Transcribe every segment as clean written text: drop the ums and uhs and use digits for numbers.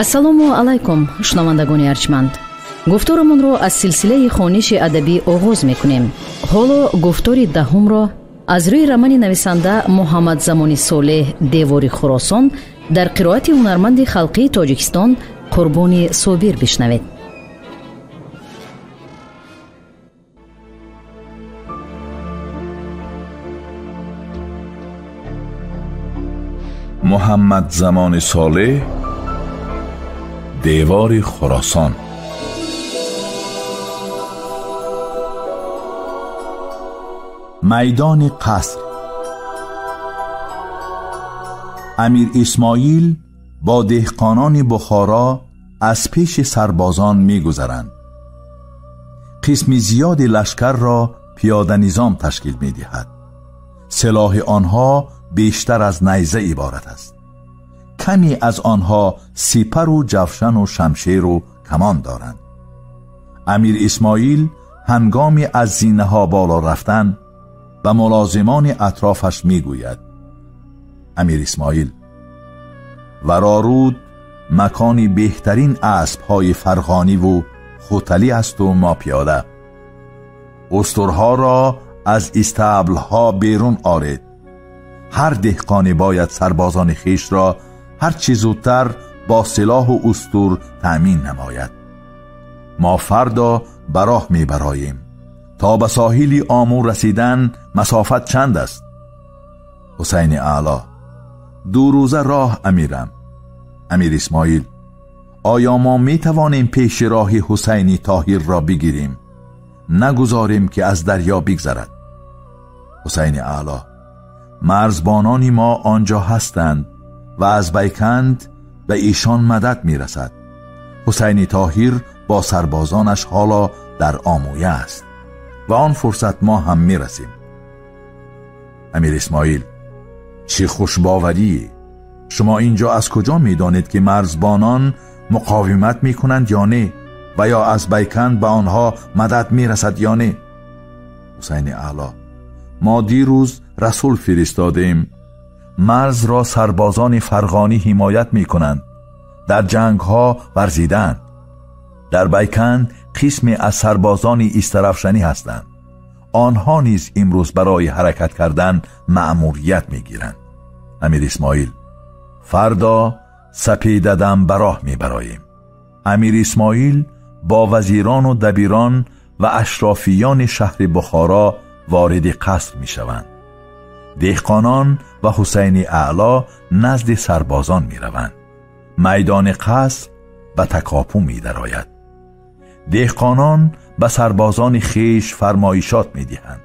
Ассалому алайкум, шунавандагони арҷманд. Гуфторамонро аз силсилаи хониши адабӣ оғоз мекунем. Ҳоло гуфтори даҳумро аз рӯи романи нависанда Муҳаммадзамони Солеҳ «Девори Хуросон» дар қироати ҳунарманди халқии Тоҷикистон Қурбони Собир бишнавед. Муҳаммадзамони Солеҳ «Девори Хуросон». Майдони қаср. Амир Исмоил бо деҳқонони Бухоро аз пеши сарбозон мегузаранд. Қисми зиёди лашкарро пиёданизом ташкил медиҳад. Силоҳи онҳо бештар аз найза иборат аст. Каме аз онҳо сипару ҷавшану шамшеру камон доранд. Амир Исмоил ҳангоми аз зинаҳо боло рафтан ба мулозимони атрофаш мегӯяд: Амир Исмоил, Вароруд макони беҳтарин аспҳои фарғониву хуталӣ асту мо пиёда. Устурҳоро аз истаблҳо берун оред. Ҳар деҳқоне бояд сарбозони хешро ҳар чӣ зудтар бо силоҳу устур таъмин намояд. Мо фардо ба роҳ мебароем. То ба соҳили Омӯ расидан масофат чанд аст? Ҳусайни Аъло: 2 рӯза роҳ, амирам. Амир Исмоил: оё мо метавонем пеши роҳи Ҳусайни Тоҳирро бигирем? Нагузорем ки аз дарё бигзарад. Ҳусайни Аъло: марзбонони мо онҷо ҳастанд ва аз Байканд ба эшон мадад мерасад. Ҳусайни Тоҳир бо сарбозонаш ҳоло дар Омӯя аст ва он фурсат мо ҳам мерасем. Амир Исмоил: чӣ хушбоварӣ! Шумо инҷо аз куҷо медонед ки марзбонон муқовимат мекунанд ё не, ва ё аз Байканд ба онҳо мадад мерасад ё не? Ҳусайни Аъло: мо дирӯз расул фиристодем. Марзро сарбозони фарғонӣ ҳимоят мекунанд. Дар ҷангҳо варзиданд. Дар Байканд қисме аз сарбозони истарафшанӣ ҳастанд. Онҳо низ имрӯз барои ҳаракат кардан маъмурият мегиранд. Амир Исмоил: фардо сапедадам ба роҳ мебароем. Амир Исмоил бо вазирону дабирон ва ашрофиёни шаҳри Бухоро вориди қаср мешаванд. Деҳқонон ва Ҳусайни Аъло назди сарбозон мераванд. Майдони қаср ба такопӯ медарояд. Деҳқонон ба сарбозони хеш фармоишот медиҳанд.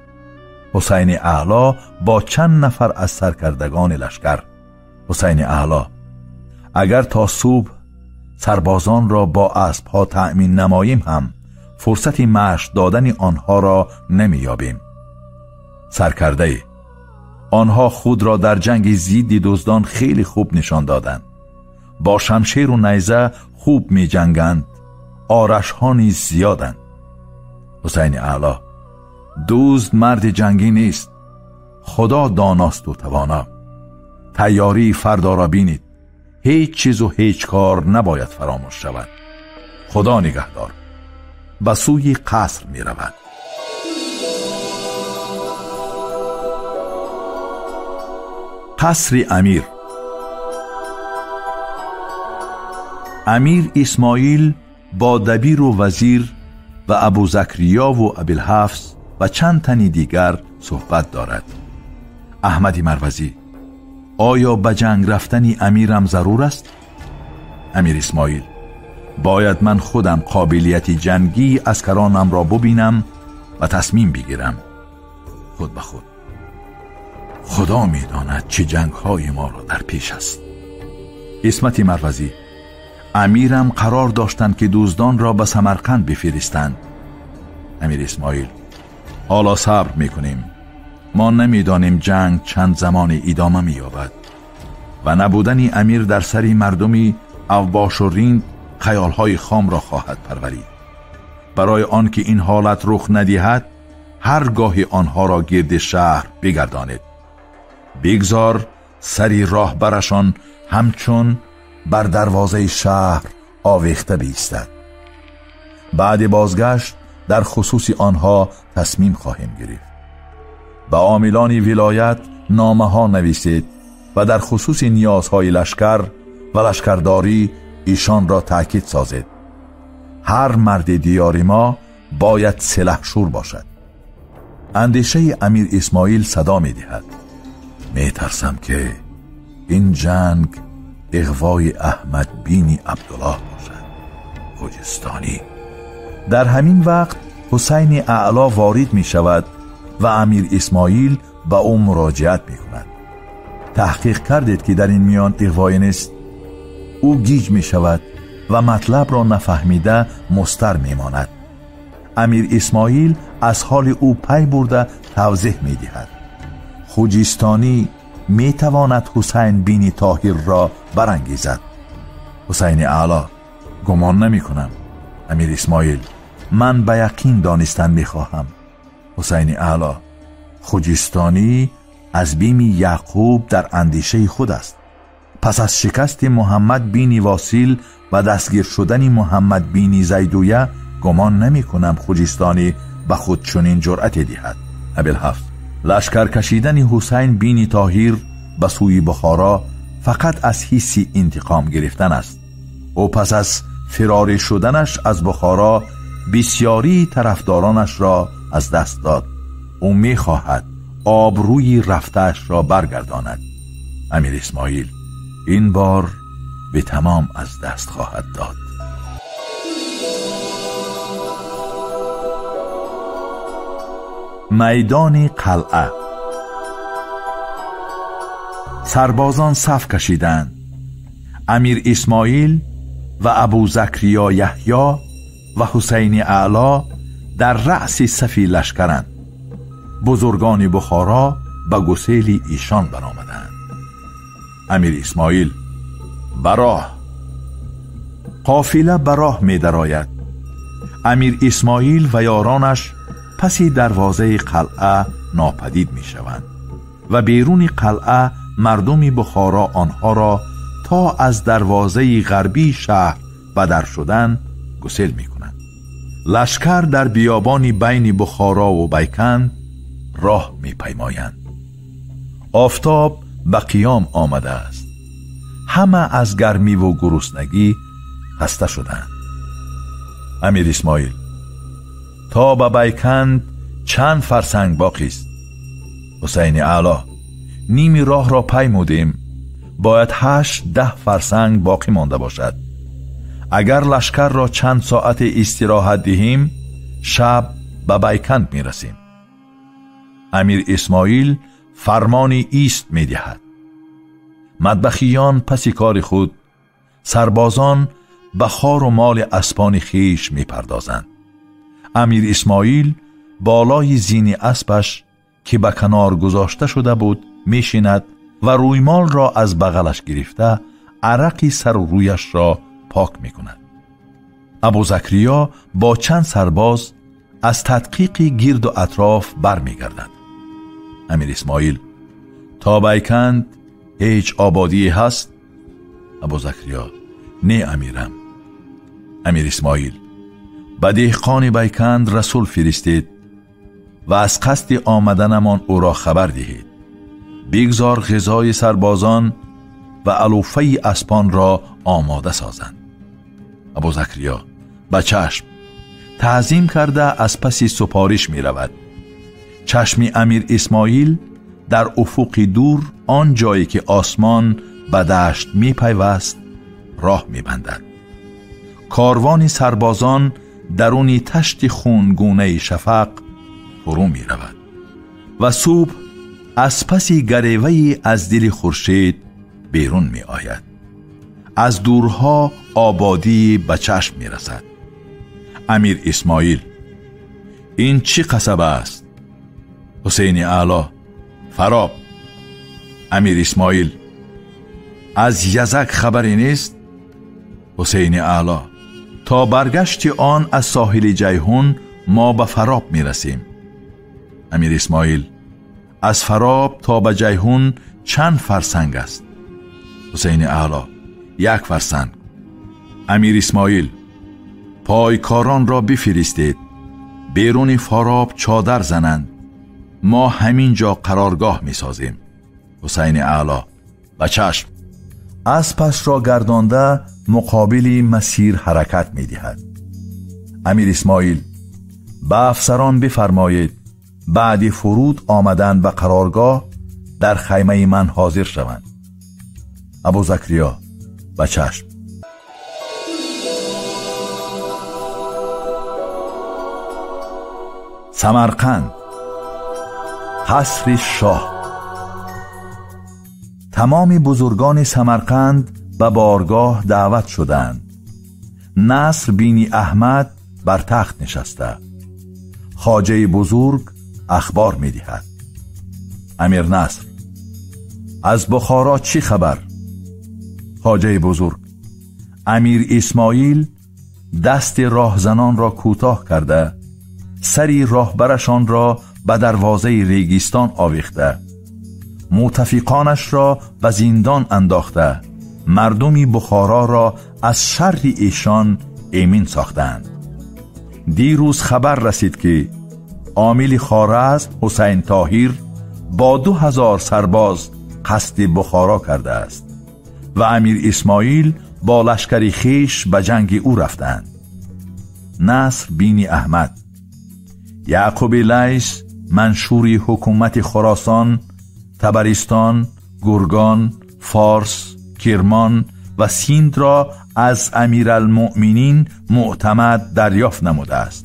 Ҳусайни Аъло бо чанд нафар аз саркардагони лашкар. Ҳусайни Аъло: агар то субҳ сарбозонро бо аспҳо таъмин намоем ҳам фурсати машқ додани онҳоро намеёбем. Саркардае: онҳо худро дар ҷанги зидди дуздон хеле хуб нишон доданд. Бо шамшеру найза хуб меҷанганд. Орашҳо низ зиёданд. Ҳусайни Аъло: дузд марди ҷангӣ нест. Худо доносту тавона. Тайёрии фардоро бинед. Ҳеҷ чизу ҳеҷ кор набояд фаромӯш шавад. Худо нигаҳдор. Ба сӯи қаср меравад. Қасри Амир. Амир Исмоил бо дабиру вазир ва Абузакриёву Абилҳафс ва чанд тани дигар суҳбат дорад. Аҳмади Марвазӣ: оё ба ҷанг рафтани амирам зарур аст? Амир Исмоил: бояд ман худам қобилияти ҷангии аскаронамро бубинам ва тасмим бигирам. Худ ба худ: худо медонад чӣ ҷангҳои моро дар пеш аст. Исмати Марвазӣ: амирам қарор доштанд ки дуздонро ба Самарқанд бифиристанд. Амир Исмоил: ҳоло сабр мекунем. Мо намедонем ҷанг чанд замоне идома меёбад ва набудани амир дар сари мардуми авбошу ринд хаёлҳои хомро хоҳад парварид. Барои он ки ин ҳолат рух надиҳад, ҳар гоҳи онҳоро гирди шаҳр бигардонед. Бигзор сари роҳбарашон ҳамчун бар дарвозаи шаҳр овехта биистад. Баъди бозгашт дар хусуси онҳо тасмим хоҳем гирифт. Ба омилони вилоят номаҳо нависед ва дар хусуси ниёзҳои лашкар ва лашкардорӣ ایشان را تأکید سازید. هر مرد دیار ما باید سلحشور باشد. اندیشه امیر اسماعیل صدا می دهد. می ترسم که این جنگ اغوای احمد بینی عبدالله باشد، خوجستانی. در همین وقت حسین اعلا وارد می شود و امیر اسماعیل به او مراجعت می کند. تحقیق کردید که در این میان اغوای نیست؟ او گیج می شود و مطلب را نفهمیده مستر می ماند. امیر اسماعیل از حال او پی برده توضیح می دهد. خوجستانی می تواند حسین بین طاهر را برانگیزد. حسین اعلا: گمان نمی کنم. امیر اسماعیل: من به یقین دانستن می خواهم. حسین اعلا: خوجستانی از بیم یعقوب در اندیشه خود است. پس از شکست محمد بین واسیل و دستگیر شدن محمد بین زیدویه گمان نمی کنم خوجستانی به خود چنین جرأت دهد. ابوالحفص: لشکر کشیدن حسین بین طاهر به سوی بخارا فقط از حس انتقام گرفتن است. او پس از فراری شدنش از بخارا بسیاری طرفدارانش را از دست داد. او می خواهد آبروی رفته‌اش را برگرداند. امیر اسماعیل: این بار به تمام از دست خواهد داد. میدان قلعه. سربازان صف کشیدند. امیر اسماعیل و ابو زکریا یحیی و حسین اعلا در رأس صف لشکرند. بزرگان بخارا به گسیل ایشان برآمدند. امیر اسماعیل: براه. قافله براه می درآید. امیر اسماعیل و یارانش پس دروازه قلعه ناپدید می شوند و بیرون قلعه مردم بخارا آنها را تا از دروازه غربی شهر بدر شدن گسیل می کنند. لشکر در بیابانی بین بخارا و بیکند راه می پیمایند. آفتاب به قیام آمده است. همه از گرمی و گرسنگی خسته شدند. امیر اسماعیل: تا به بیکند چند فرسنگ باقی است؟ حسین اعلا: نیمی راه را پیمودیم، باید 8-10 فرسنگ باقی مانده باشد. اگر لشکر را چند ساعت استراحت دهیم شب به بیکند می رسیم. امیر اسماعیل فرمان ایست می دهد. مطبخیان پس کار خود، سربازان به خار و مال اسپان خیش می پردازند. امیر اسماعیل بالای زین اسبش که به کنار گذاشته شده بود می شیند و رویمال را از بغلش گرفته عرقی سر و رویش را پاک می کند. ابو زکریا با چند سرباز از تدقیق گرد و اطراف بر می گردد. امیر اسماعیل: تا بیکند هیچ آبادی هست؟ ابو زکریا: نه امیرم. امیر اسماعیل: به دهقان بیکند رسول فرستید و از قصد آمدنمان او را خبر دهید. بگذار غذای سربازان و علوفه اسپان را آماده سازند. ابو زکریا به چشم تعظیم کرده از پس سپارش می رود. چشم امیر اسماعیل در افق دور، آن جایی که آسمان به دشت می پیوست، راه می بندد. کاروان سربازان درون تشت خونگونه شفق فرو می رود و صبح از پس گریوه از دل خورشید بیرون می آید. از دورها آبادی به چشم می رسد. امیر اسماعیل: این چی قصبه است؟ حسین اعلا: فراب. امیر اسماعیل: از یزک خبری نیست؟ حسین اعلا: تا برگشت آن از ساحل جیحون ما به فراب می رسیم. امیر اسماعیل: از فراب تا به جیحون چند فرسنگ است؟ حسین اعلا: 1 фарсанг. Амир Исмоил: пойкорон ро бифиристед, берун Фароб чодар зананд, мо ҳамин ҷо қароргоҳ месозем. Ҳусайн Аъло: ба чашм. Аспаш ро гардонда муқобили масир ҳаракат медиҳад. Амир Исмоил: ба афсарон бифармоед баъди фуруд омадан ба қароргоҳ дар хаймаи ман ҳозир шаванд. Абу Закрия: ба чашм. Самарқанд, қасри шоҳ. Тамоми бузургони Самарқанд ба боргоҳ даъват шуданд. Наср бини Аҳмад бар тахт нишаста. Хоҷаи бузург ахбор медиҳад. Амир Наср: аз Бухоро чӣ хабар? Хоҷаи бузург: Амир Исмоил дасти роҳзанонро кӯтоҳ карда, сари роҳбарашонро ба дарвозаи регистон овехта, мутафиқонашро ба зиндон андохта, мардуми Бухороро аз шарри эшон эмин сохтаанд. Дирӯз хабар расид ки омили Хоразм Ҳусайн Тоҳир бо 2000 сарбоз қасди Бухоро кардааст ва Амир Исмоил бо лашкари хеш ба ҷанги ӯ рафтаанд. Наср бини Аҳмад: Яъқуби Лайс маншури ҳукумати Хуросон, Табаристон, Гургон, Форс, Кирмон ва Синдро аз Амиралмуъминин муътамад дарёфт намудааст.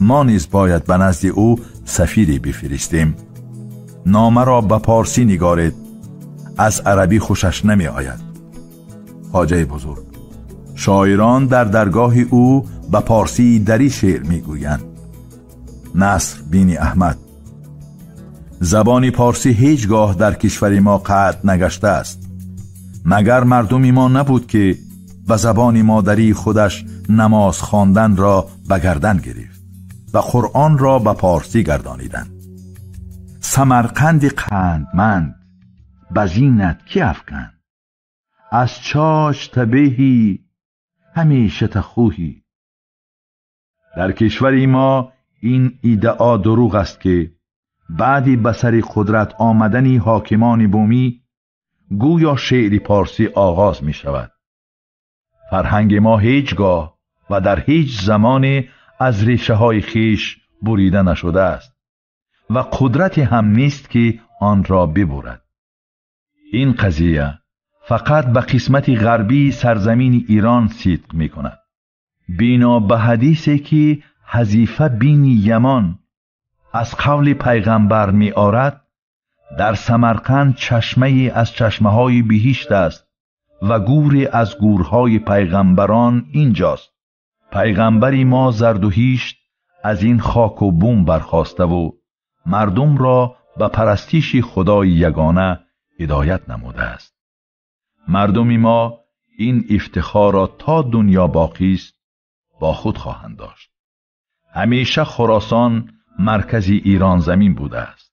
Мо низ бояд ба назди ӯ сафире бифиристем. Номаро ба порсӣ нигоред, аз арабӣ хушаш намеояд. Хоҷаи бузург: шоирон дар даргоҳи ӯ ба порсии дарӣ шеър мегӯянд. Наср бини Аҳмад: забони порсӣ ҳеҷ гоҳ дар кишвари мо қатъ нагаштааст. Магар мардуми мо набуд ки ба забони модарии худаш намоз хонданро ба гардан гирифт ва Қуръонро ба порсӣ гардониданд. Самарқанди қандманд ба зинат ки афканд? Аз чоч табеҳӣ ҳамеша тахӯҳӣ. Дар кишвари мо ин иддао дурӯғ аст ки баъди ба сари қудрат омадани ҳокимони бумӣ гӯё шеъри порсӣ оғоз мешавад. Фарҳанги мо ҳеҷ гоҳ ва дар ҳеҷ замоне аз решаҳои хеш бурида нашудааст ва қудрате ҳам нест ки онро бибурад. Ин қазия фақат ба қисмати ғарбии сарзамини Ирон сидқ мекунад. Бино ба ҳадисе ки Ҳазифа бини Ямон аз қавли пайғамбар меорад, дар Самарқанд чашмае аз чашмаҳои биҳишт аст ва гӯре аз гӯрҳои пайғамбарон инҷост. Пайғамбари мо Зардуҳишт аз ин хоку бум бархоставу мардумро ба парастиши Худои ягона ҳидоят намудааст. Мардуми мо ин ифтихорро то дунё боқист бо худ хоҳанд дошт. Ҳамеша Хуросон маркази Ирон замин будааст,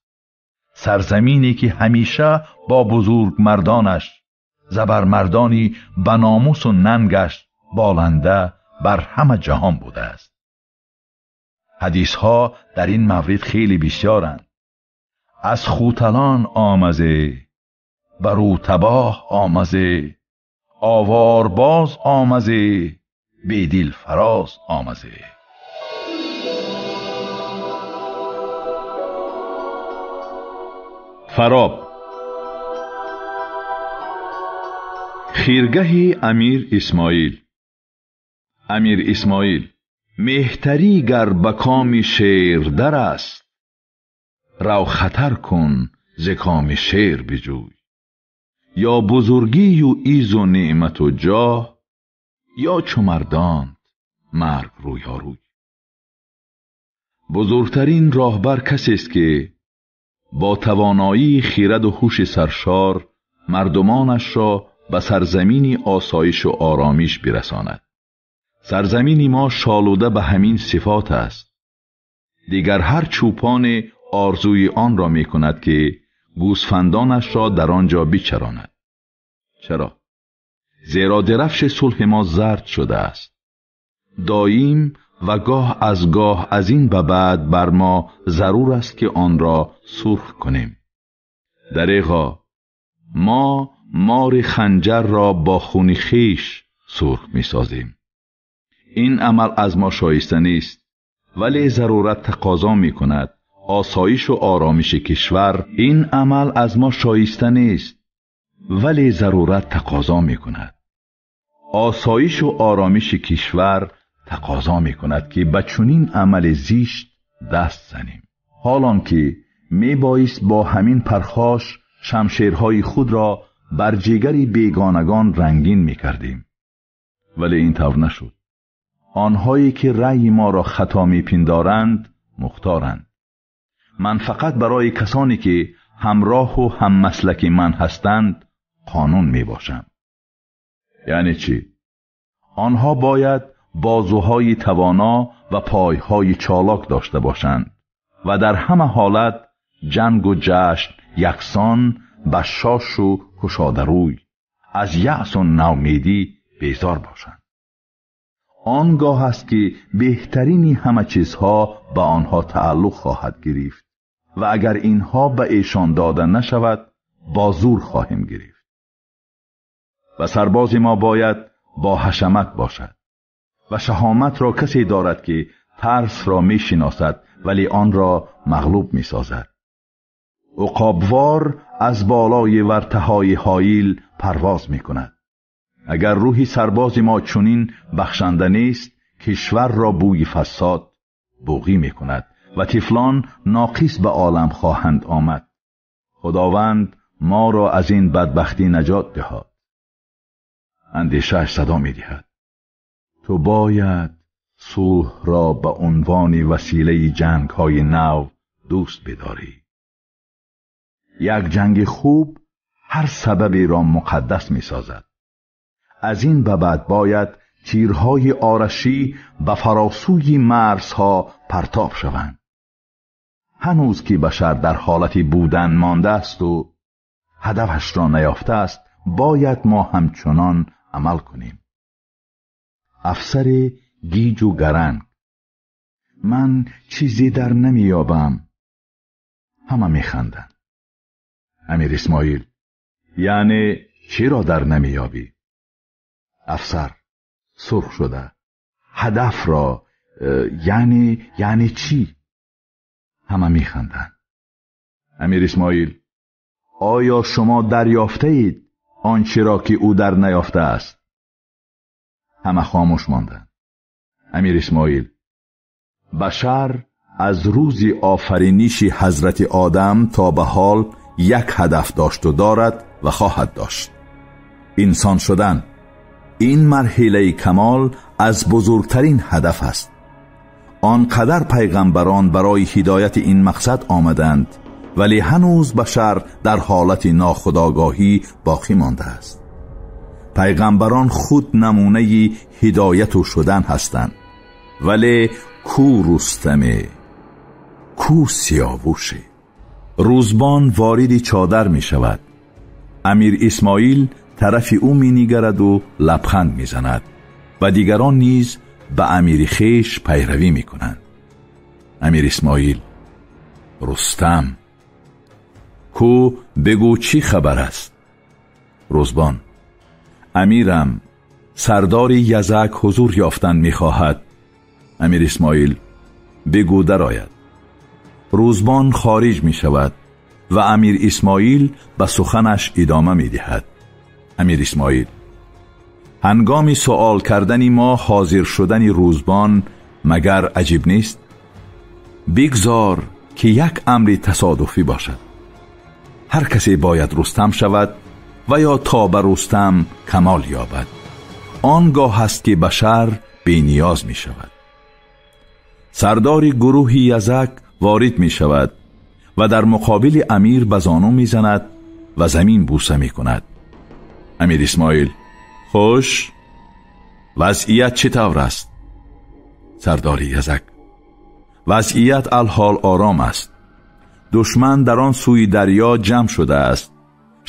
сарзамине ки ҳамеша бо бузургмардонаш, забармардони ба номусу нангаш боланда бар ҳама ҷаҳон будааст. Ҳадисҳо дар ин маврид хеле бисёранд. Аз хуталон омазе, бар ӯ табоҳ омазе, оворбоз омазе, бедил фароз омазе. Фароб. Хиргаҳи Амир Исмоил. Амир Исмоил: меҳтарӣ гар ба коми шер дар аст, рав хатар кун зи коми шер биҷӯй. Ё бузургию изу неъмату ҷоҳ, ё чу мардонт марг рӯёрӯй. Бузургтарин роҳбар касест ки бо тавоноии хираду ҳуши саршор мардумонашро ба сарзамини осоишу оромиш бирасонад. Сарзамини мо шолуда ба ҳамин сифот аст. Дигар ҳар чӯпоне орзуи онро мекунад ки гӯсфандонашро дар он ҷо бичаронад. Чаро? зеро дирафши сулҳи мо зард шуда аст. Доим ва гоҳ аз гоҳ аз ин ба баъд бар мо зарур аст ки онро сурх кунем. Дареғо, мо мори ханҷар ро бо хуни хеш сурх мисозем. Ин амал аз мо шоиста нест, вале зарурат тақозо мекунад. Осоиш ва оромиши кишвар ин амал аз мо шоиста нест, вале зарурат тақозо мекунад. Осоиш ва оромиши кишвар тақозо мекунад ки ба чунин амали зишт даст занем. ҳолон ки мебоист бо ҳамин пархош шамшерҳои худро бар ҷигари бегонагон рангин мекардем, вале ин тавр нашуд. Онҳое ки раъйи моро хато мепиндоранд мухторанд. Ман фақат барои касоне ки ҳамроҳу ҳаммаслаки ман ҳастанд қонун мебошам. Яъне чӣ? Онҳо бояд бозуҳои тавоно ва пойҳои чолок дошта бошанд ва дар ҳама ҳолат ҷангу ҷашн яксон башошу кушодарӯй аз яъсу наумедӣ безор бошанд. Он гоҳ аст ки беҳтарини ҳама чизҳо ба онҳо тааллуқ хоҳад гирифт ва агар инҳо ба эшон дода нашавад, бо зур хоҳем гирифт. Ва сарбози мо бояд бо ҳашамат бошад ва шаҳоматро касе дорад ки тарсро мешиносад, вале онро мағлуб мисозад. Уқобвор аз болои вартаҳои ҳоил парвоз мекунад. Агар рӯҳи сарбози мо чунин бахшанда нест, кишварро бӯи фасод буғӣ мекунад ва тифлон ноқис ба олам хоҳанд омад. Худованд моро аз ин бадбахтӣ наҷот диҳад. Андешааш садо медиҳад: ту бояд сулҳро ба унвони василаи ҷангҳои нав дӯст бидорӣ. Як ҷанги хуб ҳар сабаберо муқаддас месозад. Аз ин ба баъд бояд тирҳои орашӣ ба фаросӯи марзҳо партоб шаванд. Ҳанӯз ки башар дар ҳолати будан мондааст ва ҳадафашро наёфтааст, бояд мо ҳамчунон амал кунем. Афсари гиҷу гаранг: ман чизе дар намеёбам. Ҳама механданд. Амир Исмоил: яъне чиро дар намеёбӣ? Афсар сурх шуда: ҳадафро, яъне чӣ? Ҳама механданд. Амир Исмоил: оё шумо дарёфтаед он чиро ки ӯ дар наёфтааст? Ҳама хомӯш монданд. Амир Исмоил: башар аз рӯзи офариниши ҳазрати Одам то ба ҳол як ҳадаф дошту дорад ва хоҳад дошт: инсон шудан. Ин марҳилаи камол аз бузургтарин ҳадаф аст. Он қадар пайғамбарон барои ҳидояти ин мақсад омаданд, вале ҳанӯз башар дар ҳолати нохудогоҳӣ боқӣ мондааст. Пайғамбарон худ намунаи ҳидояту шудан ҳастанд, вале ку Рустаме, ку Сиёвуше. Рӯзбон вориди чодар мешавад. Амир Исмоил тарафи ӯ менигараду лабханд мезанад ва дигарон низ ба амири хеш пайравӣ мекунанд. Амир Исмоил: Рустам, ку бигӯ чӣ хабар аст? Рӯзбон: амирам, сардори язак ҳузур ёфтан мехоҳад. Амир Исмоил: бигӯ дарояд. Рӯзбон хориҷ мешавад ва Амир Исмоил ба суханаш идома медиҳад. Амир Исмоил: ҳангоми суол кардани мо ҳозир шудани рӯзбон магар аҷиб нест? Бигзор ки як амри тасодуфӣ бошад. Ҳар касе бояд Рустам шавад ва ё то ба Рустам камол ёбад. Он гоҳ аст ки башар бениёз мешавад. Сардори гурӯҳи язак ворид мешавад ва дар муқобили амир ба зону мезанад ва замин бӯса мекунад. Амир Исмоил: хуш, вазъият чӣ тавр аст? Сардори язак: вазъият алҳол ором аст. Душман дар он сӯи дарё ҷамъ шудааст.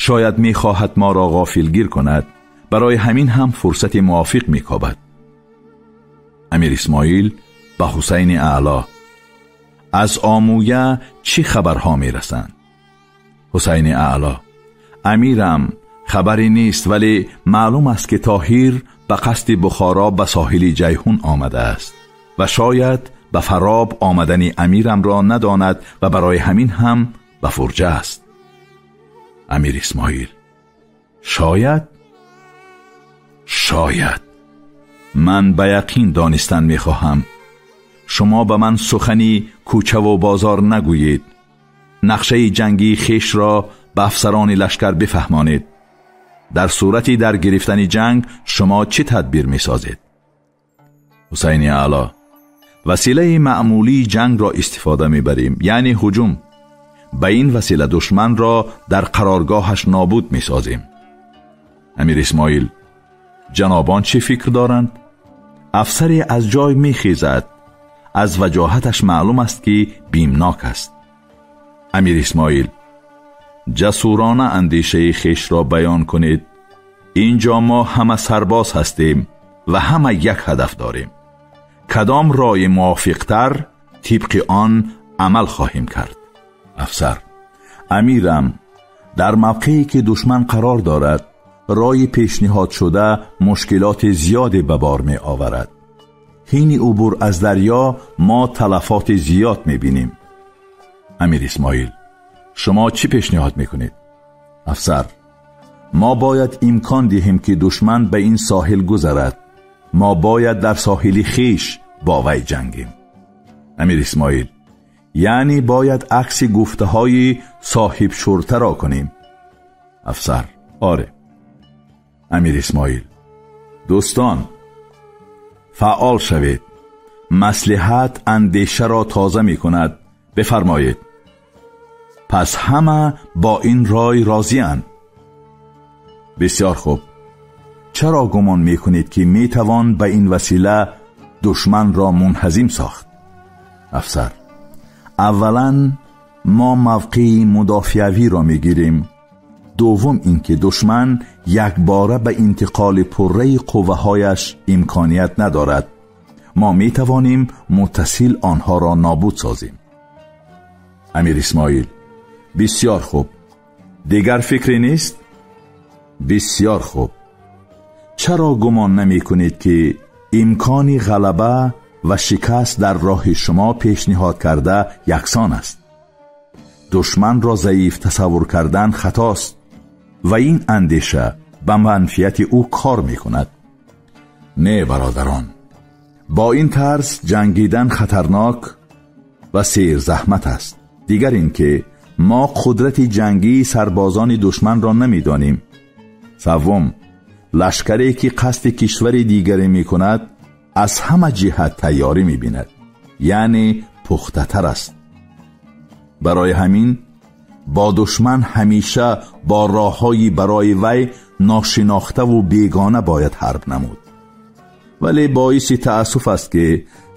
Шояд мехоҳад моро ғофилгир кунад. Барои ҳамин ҳам фурсати мувофиқ мекобад. Амир Исмоил ба Ҳусайни Аъло: аз Омӯя чӣ хабарҳо мерасанд? Ҳусайни Аъло: амирам, хабаре нест, вале маълум аст ки Тоҳир ба қасди Бухоро ба соҳили Ҷайҳун омадааст ва шояд ба Фароб омадани амирамро надонад ва барои ҳамин ҳам ба фурҷа аст. Амир Исмоил: шояд? Шояд. Ман ба яқин донистан мехоҳам. Шумо ба ман сухани кӯчаву бозор нагӯед. Нақшаи ҷангии хешро ба афсарони лашкар бифаҳмонед. Дар сурати дар гирифтани ҷанг шумо чӣ тадбир месозед? Ҳусайни Аъло: василаи маъмулии ҷангро истифода мебарем, яъне ҳуҷум. Ба ин васила душманро дар қароргоҳаш нобуд месозем. Амир Исмоил: ҷанобон чӣ фикр доранд? Афсаре аз ҷой мехезад. Аз ваҷоҳаташ маълум аст ки бимнок аст. Амир Исмоил: ҷасурона андешаи хешро баён кунед. Инҷо мо ҳама сарбоз ҳастем ва ҳама як ҳадаф дорем. Кадом рои мувофиқтар тибқи он амал хоҳем кард. Афсар: амирам, дар мавқее ки душман қарор дорад, рои пешниҳодшуда мушкилоти зиёде ба бор меоварад. Ҳини убур аз дарё мо талафоти зиёд мебинем. Амир Исмоил: шумо чӣ пешниҳод мекунед? Афсар: мо бояд имкон диҳем ки душман ба ин соҳил гузарад. Мо бояд дар соҳили хеш бо вай ҷангем. Амир Исмоил: яъне бояд акси гуфтаҳои соҳиб шуртаро кунем. Афсар: оре. Амир Исмоил: дӯстон, фаъол шавед. Маслиҳат андешаро тоза мекунад. Бифармоед. Пас ҳама бо ин рой розианд. Бисёр хуб. Чаро гумон мекунед ки метавон ба ин васила душманро мунҳазим сохт? Афсар: аввалан мо мавқеи мудофиавиро мегирем. Дуввум ин ки душман якбора ба интиқоли пурраи қувваҳояш имконият надорад. Мо метавонем муттасил онҳоро нобуд созем. Амир Исмоил: бисёр хуб. Дигар фикре нест? Бисёр хуб. Чаро гумон намекунед ки имкони ғалаба ва шикаст дар роҳи шумо пешниҳод карда яксон аст? Душманро заиф тасаввур кардан хатост ва ин андеша ба манфиати ӯ кор мекунад. Не, бародарон, бо ин тарз ҷангидан хатарнок ва серзаҳмат аст. Дигар ин ки мо қудрати ҷангии сарбозони душманро намедонем. Севум, лашкаре ки қасди кишвари дигаре мекунад аз ҳама ҷиҳат тайёрӣ мебинад, яъне пухтатар аст. Барои ҳамин бо душман ҳамеша бо роҳҳои барои вай ношинохтаву бегона бояд ҳарб намуд. Вале боиси таассуф аст ки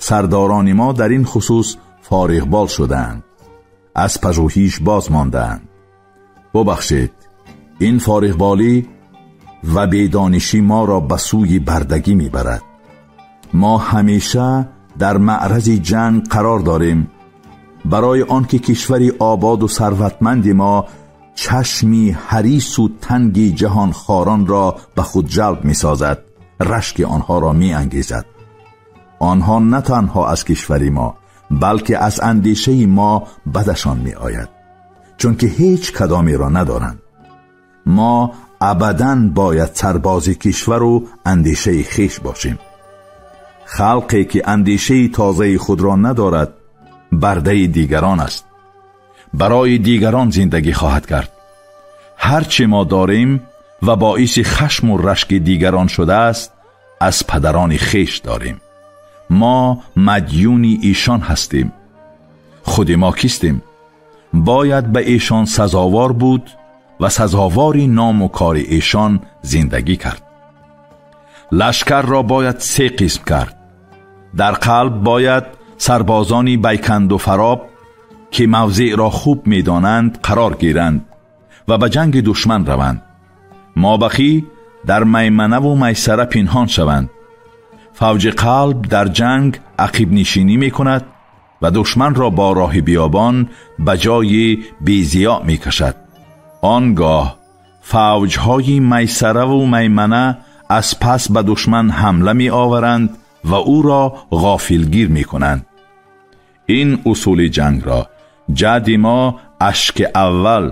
сардорони мо дар ин хусус фориғбол шудаанд, аз пажӯҳиш боз мондаанд. Бубахшед, ин фориғболӣ ва бедонишӣ моро ба сӯи бардагӣ мебарад. Мо ҳамеша дар маърази ҷанг қарор дорем. Барои он ки кишвари ободу сарватманди мо чашми ҳарису танги ҷаҳонхоронро ба худ ҷалб месозад, рашки онҳоро меангезад. Онҳо на танҳо аз кишвари мо, балки аз андешаи мо бадашон меояд, чунки ҳеҷ кадомеро надоранд. Мо абадан бояд сарбози кишвару андешаи хеш бошем. Халқе ки андешаи тозаи худро надорад, бардаи дигарон аст. Барои дигарон зиндагӣ хоҳад кард. Ҳар чӣ мо дорем ва боиси хашму рашки дигарон шудааст, аз падарони хеш дорем. Мо мадюни эшон ҳастем. Худи мо кистем? Бояд ба эшон сазовор буд ва сазовори ному кори эшон зиндагӣ кард. Лашкарро бояд се қисм кард. Дар қалб бояд сарбозони Байканду Фароб ки мавзеъро хуб медонанд қарор гиранд ва ба ҷанги душман раванд. Мобақӣ дар маймана ва майсара пинҳон шаванд. Фавҷи қалб дар ҷанг ақибнишинӣ мекунад ва душманро бо роҳи биёбон ба ҷои безиё мекашад. Он гоҳ фавҷҳои майсара ва маймана аз пас ба душман ҳамла меоваранд ва ӯро ғофилгир мекунанд. Ин усули ҷангро ҷадди мо Ашки аввал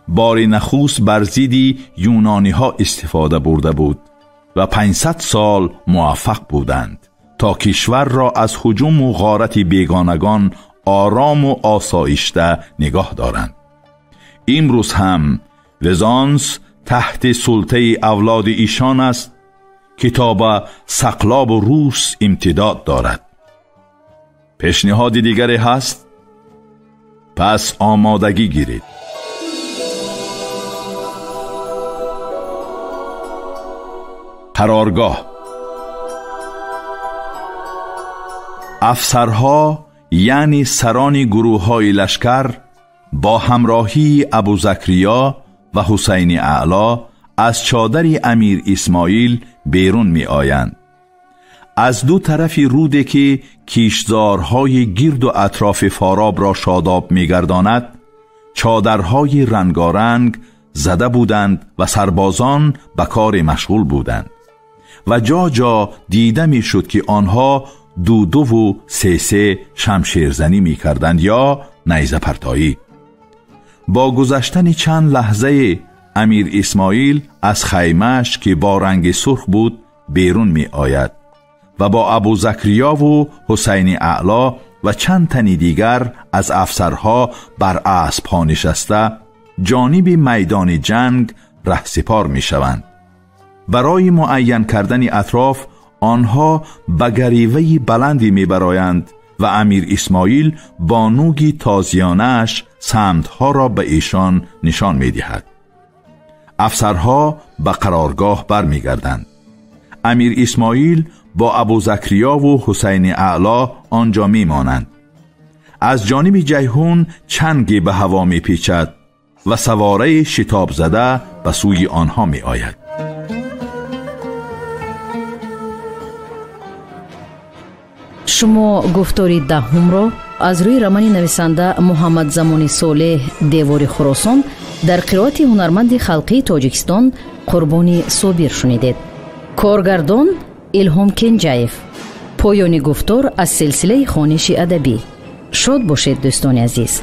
бори нахуст бар зидди юнониҳо истифода бурда буд ва 500 сол муваффақ буданд то кишварро аз ҳуҷуму ғорати бегонагон орому осоишта нигоҳ доранд. Имрӯз ҳам Визанс таҳти султаи авлоди ишон аст ки то ба сақлобу рус имтидод дорад. Пешниҳоди дигаре ҳаст? Пас омодагӣ гиред. Қароргоҳ. Афсарҳо, яъне сарони гурӯҳҳои лашкар, бо ҳамроҳии Абузакриё ва Ҳусайни Аъло аз чодари Амир Исмоил берун меоянд. Аз ду тарафи руде ки киштзорҳои гирду атрофи Форобро шодоб мегардонад, чодарҳои рангоранг зада буданд ва сарбозон ба кори машғул буданд ва ҷо-ҷо дида мешуд ки онҳо ду-дуву се-се шамшерзанӣ мекарданд ё найзапартоӣ. Бо гузаштани чанд лаҳзае Амир Исмоил аз хаймааш ки бо ранги сурх буд берун меояд ва бо Абузакриёву Ҳусайни Аъло ва чанд тани дигар аз афсарҳо бар аспҳо нишаста ҷониби майдони ҷанг раҳсипор мешаванд. Барои муайян кардани атроф онҳо ба гариваи баланде мебароянд ва Амир Исмоил бо нӯги тозиёнааш самтҳоро ба эшон нишон медиҳад. Афсарҳо ба қароргоҳ бармегарданд. Амир Исмоил бо Абузакриёву Ҳусайни Аъло он ҷо мемонанд. Аз ҷониби Ҷайҳун чанге ба ҳаво мепечад ва савораи шитоб зада ба сӯи онҳо меояд. Шумо гуфтори даҳумро аз рӯи романи нависанда Муҳаммадзамони Солеҳ «Девори Хуросон» дар қироати ҳунарманди халқии Тоҷикистон Қурбони Собир шунидед. Коргардон Илҳом Кенҷаев. Поёни гуфтор аз силсилаи хониши адабӣ. Шод бошед, дӯстони азиз.